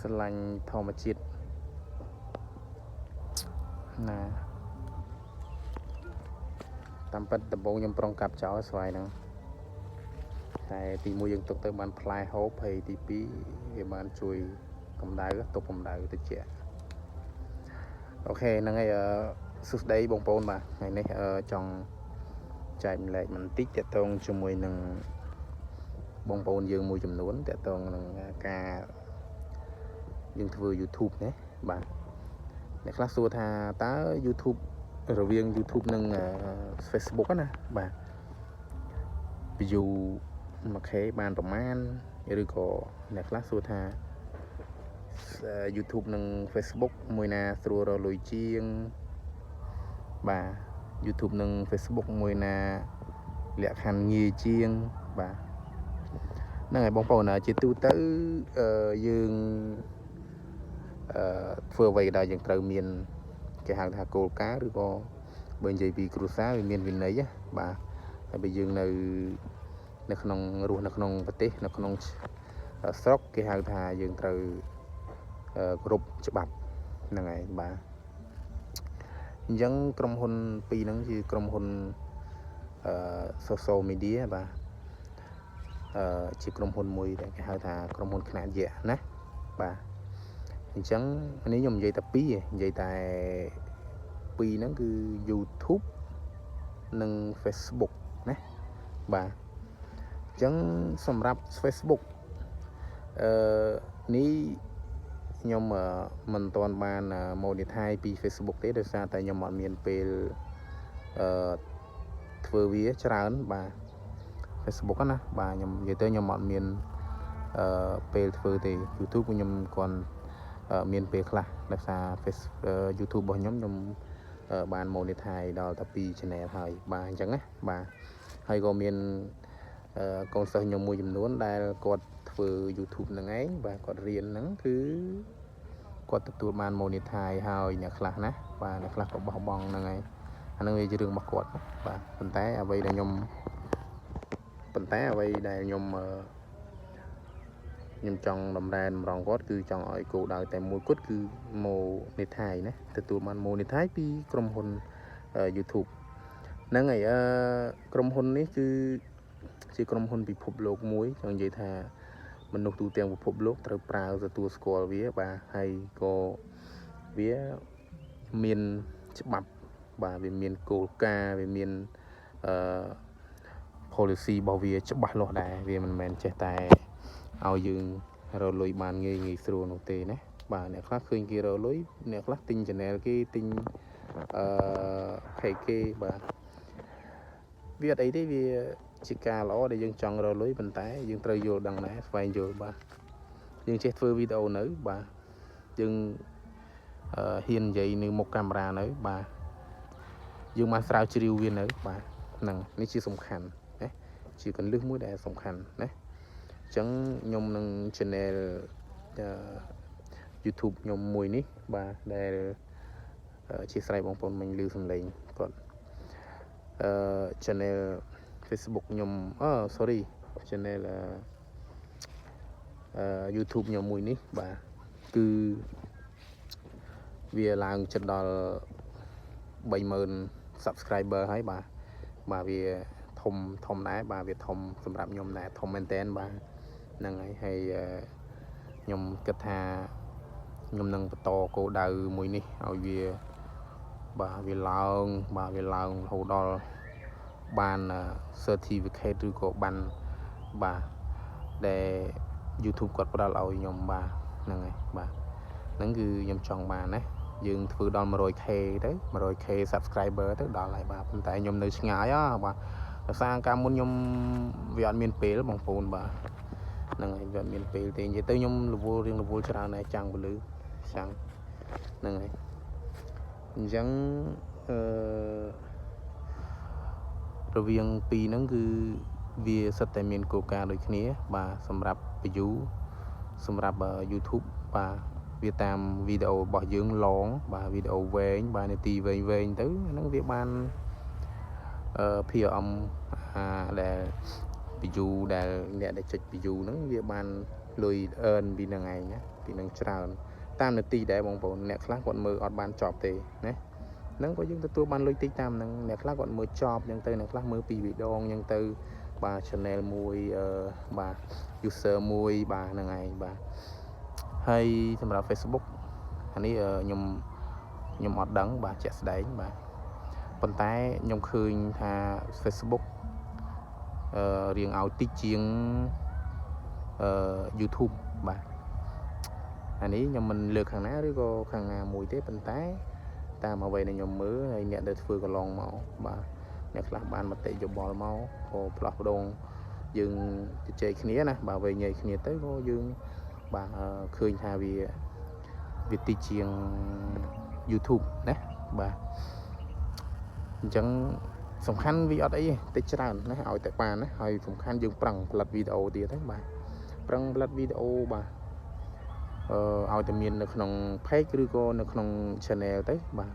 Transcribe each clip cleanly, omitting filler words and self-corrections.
ស្រឡាញ់ធម្មជាតិណាតាមពិតដំបូងខ្ញុំប្រុងកាប់ចោលស្វាយហ្នឹងតែទីមួយយើងទុកទៅបានផ្លែហូបហើយទី2វាបានជួយកម្ដៅទប់កម្ដៅតិច OK ហ្នឹងហើយអឺសួស្តីបងប្អូនបាទថ្ងៃនេះអឺចង់ចែកម្លែកបន្តិចទាក់ទងជាមួយនឹងបងប្អូនយើងមួយចំនួនទាក់ទងនឹងការយើងធ្វើ YouTube ណាបាទអ្នកខ្លះសួរថាតើ YouTube រវាង YouTube និង Facebook ណាបាទ view 1K បានប្រមាណឬក៏អ្នកខ្លះសួរថា YouTube និង Facebook មួយណាស្រួលរកលុយជាងបាទ YouTube និង Facebook មួយណាលក្ខខណ្ឌងាយជាងបាទហ្នឹងហើយបងប្អូនណាជាទូទៅអឺយើងអឺធ្វើអ្វីក៏ដោយយើងត្រូវមានគេហៅថាគោលការណ៍ឬក៏បើនិយាយពីគ្រួសារវាមានវិន័យណាបាទហើយបើយើងនៅនៅក្នុងរស់នៅក្នុងប្រទេសនៅក្នុងស្រុកគេហៅថាយើងត្រូវគោរពច្បាប់ហ្នឹងហើយបាទអញ្ចឹងក្រុមហ៊ុនពីរហ្នឹងជាក្រុមហ៊ុនអឺ social media បាទអឺជាក្រុមហ៊ុនមួយដែលគេហៅថាក្រុមហ៊ុនខ្នាតយក្សណាបាទអញ្ចឹងនេះខ្ញុំនិយាយតែពីរនិយាយតែពីរហ្នឹងគឺ YouTube និង Facebook ណាបាទអញ្ចឹងសម្រាប់ Facebook អឺនេះខ្ញុំមិនទាន់បាន monetize ពី Facebook ទេដោយសារតែខ្ញុំអត់មានពេលអឺធ្វើវាច្រើនបាទ Facebook ណាបាទខ្ញុំនិយាយទៅខ្ញុំអត់មានអឺពេលធ្វើទេ YouTube ខ្ញុំគ្រាន់មានពេលខ្លះដោយសារ Face YouTube របស់ខ្ញុំខ្ញុំបាន monetize ដល់តែ2 channel ហើយបាទអញ្ចឹងណាបាទហើយក៏មានកូនសិស្សខ្ញុំមួយចំនួនដែលគាត់ធ្វើ YouTube ហ្នឹងឯងបាទគាត់រៀនហ្នឹងគឺគាត់ទទួលបាន monetize ហើយអ្នកខ្លះណាបាទអ្នកខ្លះក៏បោះបង់ហ្នឹងហើយអាហ្នឹងវាជារឿងរបស់គាត់បាទប៉ុន្តែអ្វីដែលខ្ញុំប៉ុន្តែអ្វីដែលខ្ញុំខ្ញុំចង់តម្រែតម្រង់គាត់គឺចង់ឲ្យគោលដៅតែមួយគត់គឺ monetize ណាទទួលបាន monetize ពីក្រុមហ៊ុន YouTube ហ្នឹងហើយអឺក្រុមហ៊ុននេះគឺជាក្រុមហ៊ុនពិភពលោកមួយចង់និយាយថាមនុស្សទូទាំងពិភពលោកត្រូវប្រើទទួលស្គាល់វាបាទហើយក៏វាមានច្បាប់បាទវាមានគោលការណ៍វាមានអឺ policy របស់វាច្បាស់លាស់ដែរវាមិនមែនចេះតែឲ្យយើងរកលុយបានងាយងាយស្រួលនោះទេណាបាទអ្នកខ្លះឃើញគេរកលុយអ្នកខ្លះទិញ channel គេទិញអឺ page គេបាទវាអត់អីទេវាជាការល្អដែលយើងចង់រកលុយប៉ុន្តែយើងត្រូវយល់ដឹងដែរស្វែងយល់បាទយើងចេះធ្វើវីដេអូនៅបាទយើងអឺហ៊ាននិយាយនៅមុខកាមេរ៉ានៅបាទយើងបានស្រាវជ្រាវវានៅបាទហ្នឹងនេះជាសំខាន់ណាជាកលឹះមួយដែលសំខាន់ណាអញ្ចឹងខ្ញុំនឹង channel YouTube ខ្ញុំមួយនេះបាទដែលជាស្រ័យបងប្អូនមិញឮសំឡេងគាត់អឺ channel Facebook ខ្ញុំអឺ sorry channel អឺ YouTube ខ្ញុំមួយនេះបាទគឺវាឡើងជិតដល់30000 subscriber ហើយបាទបាទវាធំធំដែរបាទវាធំសម្រាប់ខ្ញុំដែរធំមែនតើបាទហ្នឹងហើយហើយខ្ញុំគិតថាខ្ញុំនឹងបន្តគោលដៅមួយនេះឲ្យវាបាទវាឡើងបាទវាឡើងរហូតដល់បាន certificate ឬក៏បានបាទដែល YouTube គាត់ផ្ដល់ឲ្យខ្ញុំបាទហ្នឹងហើយបាទហ្នឹងគឺខ្ញុំចង់បានណាយើងធ្វើដល់ 100K ទៅ 100K subscriber ទៅដល់ហើយបាទប៉ុន្តែខ្ញុំនៅឆ្ងាយហ៎បាទដោយសារកាលមុនខ្ញុំវាអត់មានពេលបងប្អូនបាទហ្នឹងហើយវាអត់មានពេលទេនិយាយទៅខ្ញុំរវល់រៀងរវល់ច្រើនដែរចាំងពលឺចាំងហ្នឹងហើយអញ្ចឹងអឺរវាងពីរហ្នឹងគឺវាសិតតែមានគោលការណ៍ដូចគ្នា បាទសម្រាប់ view សម្រាប់ YouTube បាទវាតាមវីដេអូរបស់យើងឡងបាទវីដេអូវែងបាទនាទីវែងវែងទៅហ្នឹងវាបានអឺ PRM អាដែល view ដែលអ្នកដែលចុច view ហ្នឹងវាបានលុយ earn ពីហ្នឹងឯងណា ពីនឹងច្រើនតាមនាទីដែរបងប្អូនអ្នកខ្លះគាត់មើលអត់បានចប់ទេណាហ្នឹងក៏យើងទទួលបានលុយតិចតាមហ្នឹងអ្នកខ្លះគាត់មើលចប់អញ្ចឹងទៅអ្នកខ្លះមើលពីរវីដងអញ្ចឹងទៅបាទ channel មួយអឺបាទ user មួយបាទហ្នឹងឯងបាទហើយសម្រាប់ Facebook អានេះខ្ញុំខ្ញុំអត់ដឹងបាទជាក់ស្ដែងបាទប៉ុន្តែខ្ញុំឃើញថា Facebook អឺរៀងឲ្យតិចជាងអឺ YouTube បាទអានេះខ្ញុំមិនលើកខាងណាឬក៏ខាងណាមួយទេប៉ុន្តែតាមអ្វីដែលខ្ញុំមើលហើយអ្នកដែលធ្វើកន្លងមកបាទអ្នកខ្លះបានមតិយោបល់មកក៏ផ្លាស់ប្ដូរយើងជជែកគ្នាណាបាទវែងញែកគ្នាទៅក៏យើងបាទឃើញថាវាវាតិចជាង YouTube ណាបាទអញ្ចឹងសំខាន់វាអត់អីទេតិចច្រើនណាឲ្យតែបានណាហើយសំខាន់យើងប្រឹងផលិតវីដេអូទៀតហ្នឹងបាទប្រឹងផលិតវីដេអូបាទអឺឲ្យតែមាននៅក្នុង page ឬក៏នៅក្នុង channel ទៅបាទ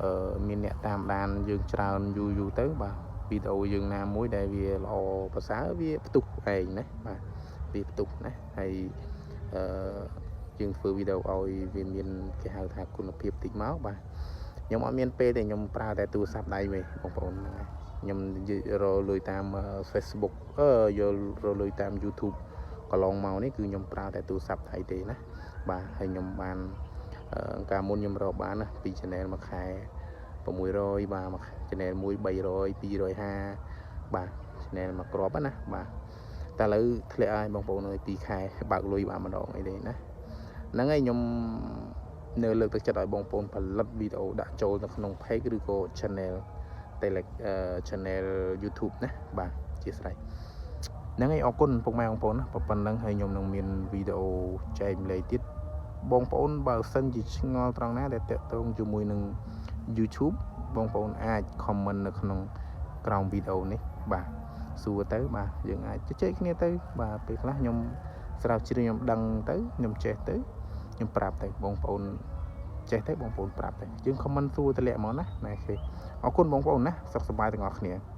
អឺមានអ្នកតាមដានយើងច្រើនយូរយូរទៅបាទវីដេអូយើងណាមួយដែលវាល្អប្រសើរវាផ្ទុះឯងណាបាទវាផ្ទុះណាហើយអឺយើងធ្វើវីដេអូឲ្យវាមានគេហៅថាគុណភាពតិចមកបាទខ្ញុំអត់មានពេលទេខ្ញុំប្រើតែទូរស័ព្ទដៃវិញបងប្អូនហ្នឹងហើយខ្ញុំរកលុយតាម Facebook អឺយករកលុយតាម YouTube កន្លងមកនេះគឺខ្ញុំប្រើតែទូរស័ព្ទដៃទេណាបាទហើយខ្ញុំបានកាលមុនខ្ញុំរកបានណាពី channel មួយខែ600បាទមួយ channel មួយ300 250បាទ channel មួយគ្រាប់ណាបាទតែឥឡូវធ្លាក់ហើយបងប្អូនអើយ2ខែបើកលុយបានម្ដងអីទេណាហ្នឹងហើយខ្ញុំនៅលើកទឹកចិត្តឲ្យបងប្អូនផលិតវីដេអូដាក់ចូលនៅក្នុង page ឬក៏ channel Tele channel YouTube ណាបាទជាស្រេចហ្នឹងហើយអរគុណពុកម៉ែបងប្អូនណាប៉ុណ្ណឹងហើយខ្ញុំនឹងមានវីដេអូចែកម្លែកទៀតបងប្អូនបើសិនជាឆ្ងល់ត្រង់ណាដែលតាក់ទងជាមួយនឹង YouTube បងប្អូនអាច comment នៅក្នុងក្រោមវីដេអូនេះបាទសួរទៅបាទយើងអាចជជែកគ្នាទៅបាទពេលខ្លះខ្ញុំស្រាវជ្រាវខ្ញុំដឹងទៅខ្ញុំចេះទៅខ្ញុំប្រាប់ទៅបងប្អូនចេះទៅបងប្អូនប្រាប់ទៅយើង comment សួរតម្លាក់មកណាណែគេអរគុណបងប្អូនណាសុខសប្បាយទាំងអស់គ្នា។